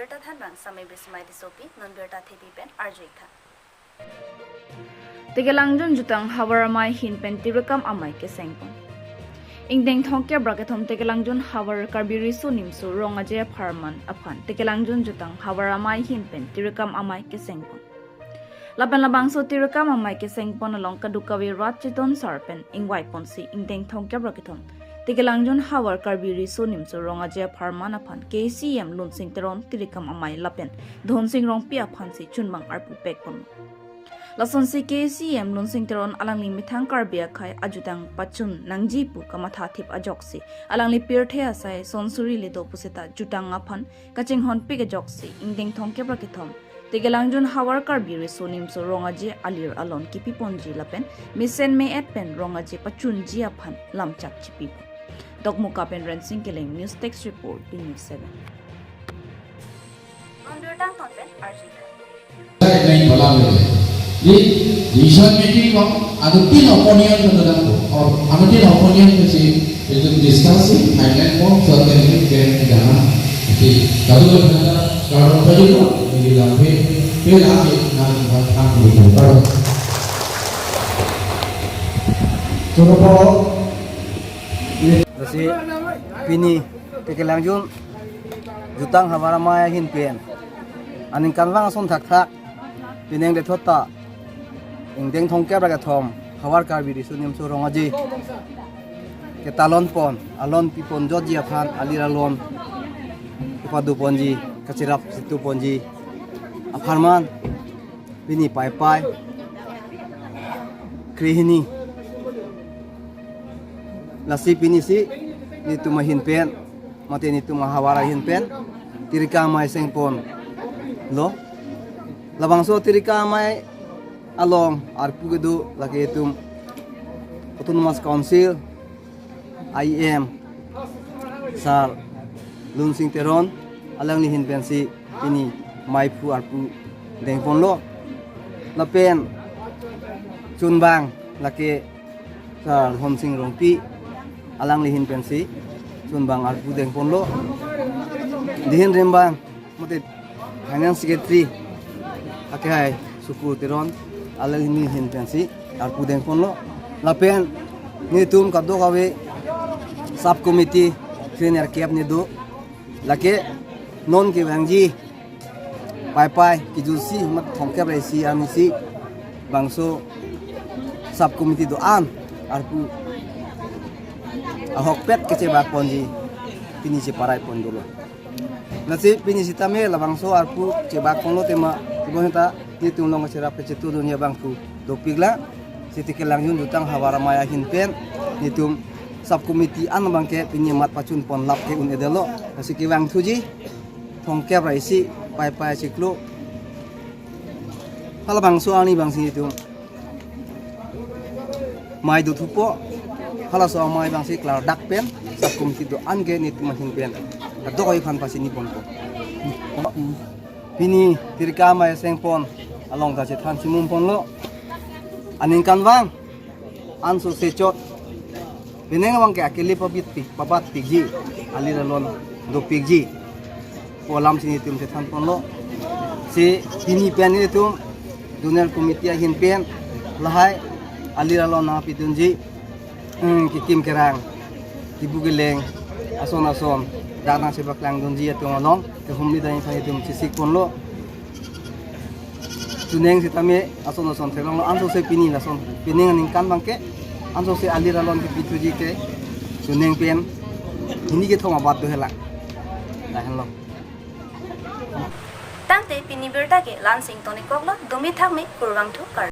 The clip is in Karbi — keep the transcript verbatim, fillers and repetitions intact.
Birta thanbang Samai Bismai Tissopi, non birta thepi pen arju-ik tha. Tekelangjun Jutang Havar Amei ahin pen tirikam amei kesengpon. Ingdeng thomkep ra kethom Tekelangjun Havar Karbi Riso Nimso Rong Aje apharman aphan Tekelangjun Jutang Havar Amei ahin pen tirikam amei kesengpon. Lapen labangso tirikam amei kesengpon along kadokave rat chetonsar pen ingvaiponsi ingdeng thomkep ra kethom Tekelangjun Havar Karbi Riso Nimso Rong Aje apharman aphan K A C M Lunsing Teron tirikam amei lapen Dhonsing Rongpi aphansi chunbang arpu pekpon. Lasonsi K A C M Lunsing Teron alangli methang Karbi akhei ajutang pachun nangji pu kamathathip ajoksi alangli pirthe asai son suri le do puseta jutang aphan kachinghonpik ajoksi ingdeng thomkep ra kethom Tekelangjun Havar Karbi Riso Nimso Rong Aje alir alon kipiponji lapen mesen me-et pen rong aje pachunji aphan lamchak chipipon. Dokmoka pen Rensing Killing, News Desk Report, News seven. Non birta angton pen arju-ik tha. Naik malam ini. Di decision making kong, anuttin opinion ko tadang ko. Or anuttin opinion ko si itu discuss si, Thailand ko, so teknik dan jangan. Jadi, kalau ada kalau tadi ko, di dalam pe, pe lagi, nang, nang, nang, nang. Coba, Lasi pini Tekelangjun Jutang Havar Amei ahin pen aningkanvang ason thakthak pining dethot ta ingdeng thomkep ra kethom Havar Karbi Riso Nimso Rong Aje ketalonpon, alon piponjotji aphan alir alon kepadoponji, kachirap chituponji apharman pini Paipai krehini. Lasi pini si netum ahin pen, mate netum ahavar ahin pen tirikam amei sengponlo. Labangso tirikam amei along arpu kedo lake itum Autonomous Council, I E M, Sir Lunsing Teron, alangli ahin pensi pini meiphu arpu dengponlo. Lapen chunbang lake Sir Dhonsing Rongpi, alangli ahin pensi chunbang arpu dengponlo. Dihin rimbang mate Finance Secretary akehai Sukur Teron, alangli ahin pensi arpu dengponlo. Lapen netum kadokave sub committee three nerkep ne do. Lake non kevangji Paipai kejutsi mat thomkep ra isi arnisi bangso sub committee do-an arpu ahokpet kechebakponji pini cheparaiponlo. Lasi pini sitame labangso arpu chebakponlo tema, tebonta netum along kacherap kachetudunji abangphu dopiklang. Si Tekelangjun Jutang Havar Amei ahin pen netum sub committee an abangke pini mat pachunpon lap ke un-edetlo. Lasi kevangthuji thomkep ra isi Paipai chiklo. Halabangso arni abangsi netum mei dothupo, halaso amei abangsi klardak pen sub committee do-an ke netum ahin pen kadokave aphan pachiniponpo. Pini tirikam amei sengpon along ta chethan chimumponlo. Aningkanvang anso sechot pining abangke akele pabit pik, pabat pikji, alir alon dopikji pu alamsi netum chethanponlo. Si pini pen netum Zonal Committee ahin pen lahai alir alon nangpidunji, hmm, kekim kerang, kebu keleng, ason ason dak nangchebaklangdunji atum along kehumri dai aphan netum chesikponlo. Chuneng sitame ason ason theklonglo, ansose pini lason pining aningkan abangke ansose alir alon kepithuji ke chuneng pen hini kethom abat do hela. Lahenlo. Tangte pini birta ke la-ansi ingtonikoklo, dumi thakme, kurvangthu, kardom.